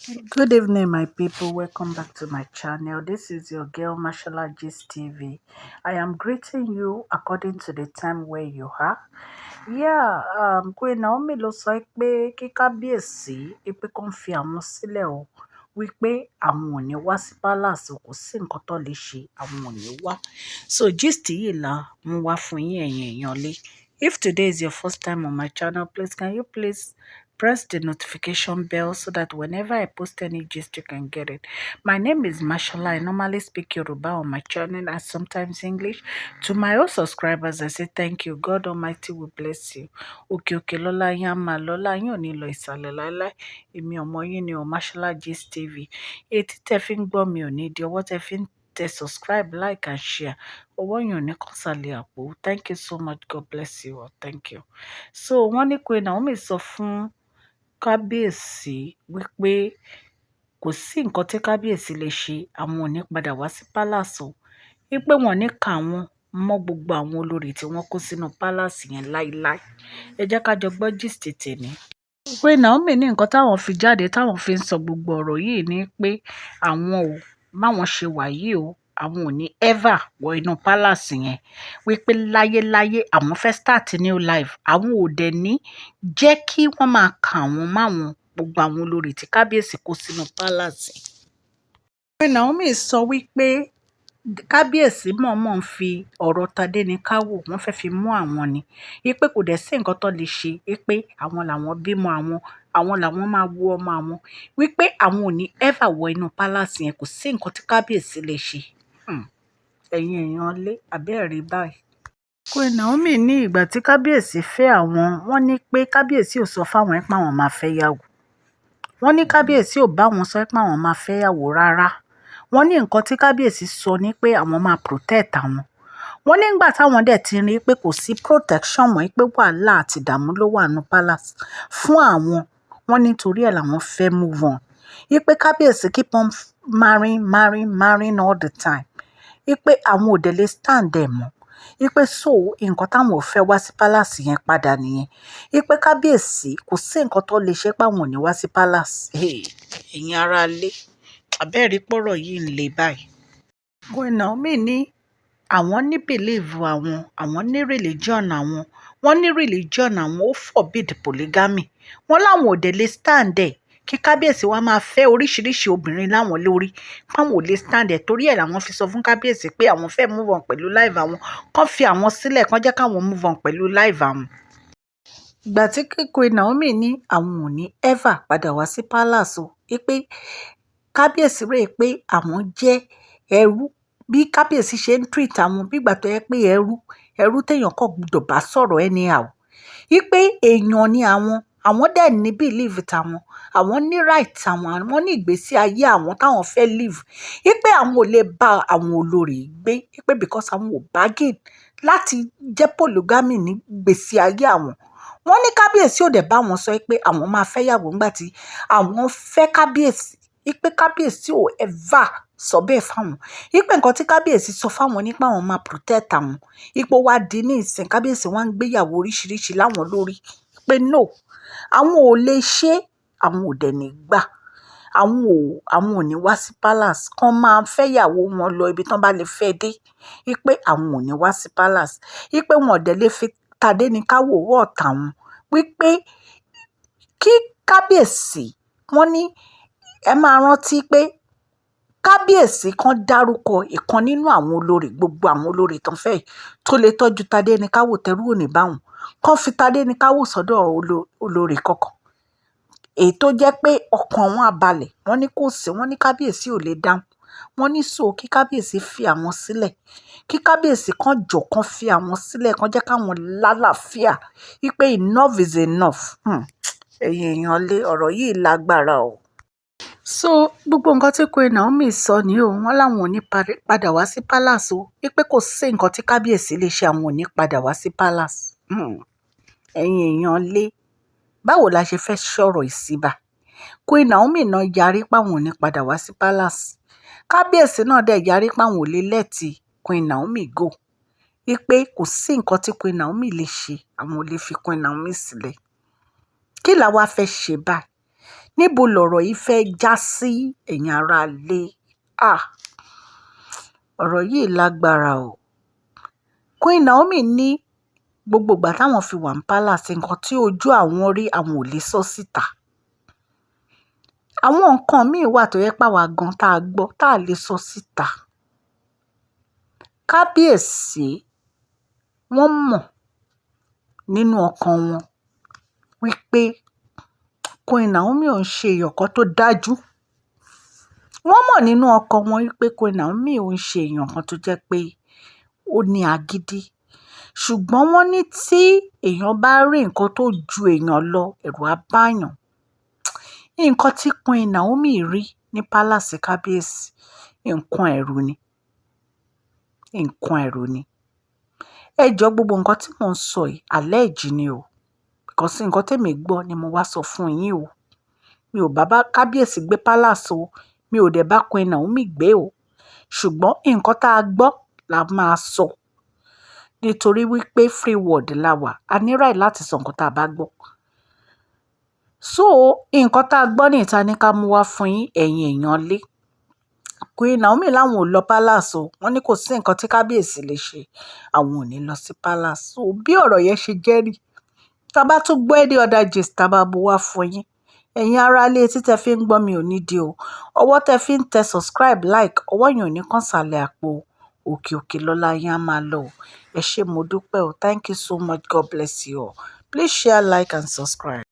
Good evening, my people. Welcome back to my channel. This is your girl, Mashola Gist TV. I am greeting you according to the time where you are. Yeah, Queen Naomi ló sọ pé kí kábíyèsí pé kó fi àwọn sílẹ̀ o, wípé àwọn ò ní wá sí palace, kò sí nǹkan tó lè ṣe, àwọn ò ní wá. So gist yìí la mú wá fún yín, ẹ̀yin èèyàn lé. If today is your first time on my channel, please can you please press the notification bell so that whenever I post any gist, you can get it. My name is Mashola. I normally speak Yoruba on my channel and sometimes English. To my old subscribers, I say thank you. God Almighty will bless you. Òkè òkè lọ́lá yín á máa lọ́lá yín ò ní lọ ìsàlẹ̀ láéláé. Èmi ọmọ yín ni o, Mashola Gist TV. Etí tẹ́ fi ń gbọ́ mi ò ní di, ọwọ́ tẹ́ fi ń tẹ subscribe, like and share. Ọwọ́ yín ò ní kàn sàlẹ̀ àpò. Thank you so much. God bless you all. Thank you. So wọ́n ní Queen Naomi sọ fún kábíyèsí wípé kò sí nǹkan tí kábíyèsí lè ṣe, àwọn ò ní padà wá sí palace o, wípé wọn ò ní ka àwọn mọ́ gbogbo àwọn olórí tí wọ́n kó sínú palace yẹn láíláí. Ẹ jẹ́ ká jọ gbọ́ gist tèmi. Queen Naomi ní nǹkan táwọn fi jáde táwọn fi ń sọ gbogbo ọ̀rọ̀ yìí ni pé àwọn ò báwọn ṣe wà yìí o, àwọn ò ní ever wọ inú palace yẹn, wípé láyéláyé àwọn fẹ́ start new life, àwọn ò dẹ̀ ní jẹ́ kí wọ́n máa ka àwọn máwọn gbogbo àwọn olórí tí kábíyèsí kó sínú palace. Queen Naomi sọ wípé kábíyèsí mọ̀ọ́mọ̀ ń fi ọ̀rọ̀ Tadéníkàwò, wọ́n fẹ́ẹ́ fi mú àwọn ni, wípé kò dẹ̀ sí nǹkan tó lè ṣe, wípé àwọn làwọn bímọ àwọn, àwọn làwọn máa wo ọmọ àwọn, wípé àwọn ò ní ever wọ inú palace yẹn, kò sí nǹkan tí kábíyèsí lè ṣe. Ẹ̀yin èèyàn lé àbẹ́ẹ̀rí báyìí. Queen Naomi ní ìgbà tí kábíyèsí fẹ́ àwọn, wọ́n ní pé kábíyèsí ò sọ fáwọn pé àwọn máa fẹ́yàwó. Wọ́n ní kábíyèsí ò bá wọn sọ pé àwọn máa fẹ́yàwó rárá. Wọ́n ní nǹkan tí kábíyèsí sọ ni pé àwọn máa protect àwọn. Wọ́n nígbà táwọn dẹ̀ ti rí pé kò sí protection mọ́, pé wàhálà àti ìdààmú ló wà nínú palace fún àwọn, wọ́n ní torí ẹ̀ làwọn fẹ́ move on. Wípé kábíyèsí keep on marrying, marrying, marrying all the time. Wípé àwọn ò dẹ̀ lè stand ẹ̀ mọ́. Wípé so nǹkan táwọn ò fẹ́ wá sí palace yẹn padà nìyẹn. Wípé kábíyèsí kò sí nǹkan tó lè ṣe pé àwọn ò ní wá sí palace. Hey, ẹ̀yin ará ilé, àbẹ́ẹ̀rí pọ̀rọ̀ yìí ń le báyìí. Queen Naomi ní àwọn ní belief àwọn, àwọn ní religion àwọn. Wọ́n ní religion àwọn ó forbid polygamy. Wọ́n láwọn ò dẹ̀ lè stand ẹ̀ kí kábíyèsí wá máa fẹ́ oríṣiríṣi obìnrin láwọn lórí. Páwọn ò lè stand ẹ̀, torí ẹ̀ làwọn fi sọ fún kábíyèsí pé àwọn fẹ́ move on pẹ̀lú life àwọn. Kàn fi àwọn sílẹ̀, kàn jẹ́ káwọn move on pẹ̀lú life àwọn. Ìgbà tí Queen Naomi ní àwọn ò ní ever padà wá sí palace o, wípé kábíyèsí rò pé àwọn jẹ́ ẹrú, bí kábíyèsí ṣe ń treat àwọn bí ìgbà tó jẹ́ pé ẹrú, ẹrú téèyàn kàn gbọdọ̀ bá sọ̀rọ̀ anyhow. Wípé èèyàn ni àwọn, àwọn dẹ̀ ní belief tàwọn, àwọn ní right tàwọn, àwọn ní ìgbésí ayé àwọn táwọn fẹ́ live. Wípé àwọn ò lè bá àwọn olórí gbé, wípé because àwọn ò bargain láti jẹ́ polygamy ní ìgbésí ayé àwọn. Wọ́n ní kábíyèsí ò dẹ̀ bá wọn sọ pé àwọn máa fẹ́yàwó nígbà tí àwọn fẹ́ kábíyèsí. Wípé kábíyèsí ò ever sọ bẹ́ẹ̀ fáwọn. Wípé nǹkan tí kábíyèsí sọ fáwọn ní pé àwọn máa protect àwọn. Wípé ó wá di ní ìsìn kábíyèsí wá ń gbéyàwó oríṣiríṣi láwọn lórí. Pé no, àwọn ò lè ṣe, àwọn ò dẹ̀ ní gbà. Àwọn ò ní wá sí palace. Kàn máa fẹ́yàwó wọn lọ ibi tí wọ́n bá lè fẹ́ dé. Wípé àwọn ò ní wá sí palace. Wípé wọn ò dẹ̀ lè fi Tadéníkàwò hurt àwọn. Wípé kí kábíyèsí, wọ́n ní ẹ máa rántí pé kábíyèsí kan dárúkọ ìkan nínú àwọn olórí, gbogbo àwọn olórí tó ń fẹ́ yìí tó lè tọ́jú Tadéníkàwò tẹ́rù ò ní bá wọn. Kàn fi Tadéníkàwò sọ́dọ̀ olórí kankan. Èyí tó jẹ́ pé ọkàn wọn á balẹ̀. Wọ́n ní kò sí, wọ́n ní kábíyèsí ò lè dáhùn. Wọ́n ní so kí kábíyèsí fi àwọn sílẹ̀. Kí kábíyèsí kan jọ̀ọ́ kan fi àwọn sílẹ̀, kan jẹ́ káwọn lálàáfíà. Wípé enough is enough. Ẹ̀yin èèyàn lé, ọ̀rọ̀ yìí lágbára o. So gbogbo nǹkan tí Queen Naomi sọ ní o, wọ́n láwọn ò ní padà wá sí palace o. Wípé kò sí nǹkan tí kábíyèsí lè ṣe, àwọn ò ní padà wá sí palace. Ẹ̀yin èèyàn lé, báwo la ṣe fẹ́ sọ̀rọ̀ yìí sí báyìí? Queen Naomi náà yarí pé àwọn ò ní padà wá sí palace. Kábíyèsí náà dẹ̀ yarí pé àwọn ò lè let Queen Naomi go. Wípé kò sí nǹkan tí Queen Naomi lè ṣe, àwọn ò lè fi Queen Naomi sílẹ̀. Kí la wá fẹ́ ṣe báyìí? Níbo lọ̀rọ̀ yìí fẹ́ já sí, ẹ̀yin aráalé? Ah, ọ̀rọ̀ yìí lágbára o. Queen Naomi ní gbogbo ìgbà táwọn fi wà ní palace, nǹkan tí ojú àwọn rí, àwọn ò lè sọ síta. Àwọn nǹkan míì wà tó yẹ pé àwa gan tá a gbọ́ tá a lè sọ síta. Kábíyèsí, wọ́n mọ̀ nínú ọkàn wọn wípé Queen Naomi ò ń ṣe èèyàn kan tó dájú. Wọ́n mọ̀ nínú ọkàn wọn wípé Queen Naomi ò ń ṣe èèyàn kan tó jẹ́ pé ó ní agídí. Ṣùgbọ́n wọ́n ní tí èèyàn bá rí nǹkan tó ju èèyàn lọ, ẹ̀rù á bá èèyàn. Nǹkan tí Queen Naomi rí ní palace kábíyèsí, nǹkan ẹ̀rù ni. Nǹkan ẹ̀rù ni. Ẹ jọ, gbogbo nǹkan tí mò ń sọ yìí, allege ni o. Because nǹkan tí èmi gbọ́ ni mo wá sọ fún yín o. Mi ò bá kábíyèsí gbé palace o. Mi ò dẹ̀ bá Queen Naomi gbé o. Ṣùgbọ́n nǹkan tá a gbọ́ la máa sọ. Nítorí wípé free world la wà. A ní right láti sọ nǹkan tá a bá gbọ́. So nǹkan tá a gbọ́ ní ìta ní ká mú wá fún yín, ẹ̀yin èèyàn lé. Queen Naomi láwọn ò lọ palace o. Wọ́n ní kò sí nǹkan tí kábíyèsí lè ṣe. Àwọn ò ní lọ sí palace. So bí ọ̀rọ̀ yẹn ṣe jẹ́ rí. Tá bá tún gbọ́ any other gist, tá bá mú wá fún yín. Ẹ̀yin ará ilé, etí tẹ fi ń gbọ́ mi ò ní di o. Ọwọ́ tẹ fi ń tẹ subscribe, like, ọwọ́ yẹn ò ní kàn sàlẹ̀ àpò. Òkè òkè lọ́la yín á máa lọ o. Ẹ ṣé, mo dúpẹ́ o. Thank you so much. God bless you all. Please share, like and subscribe.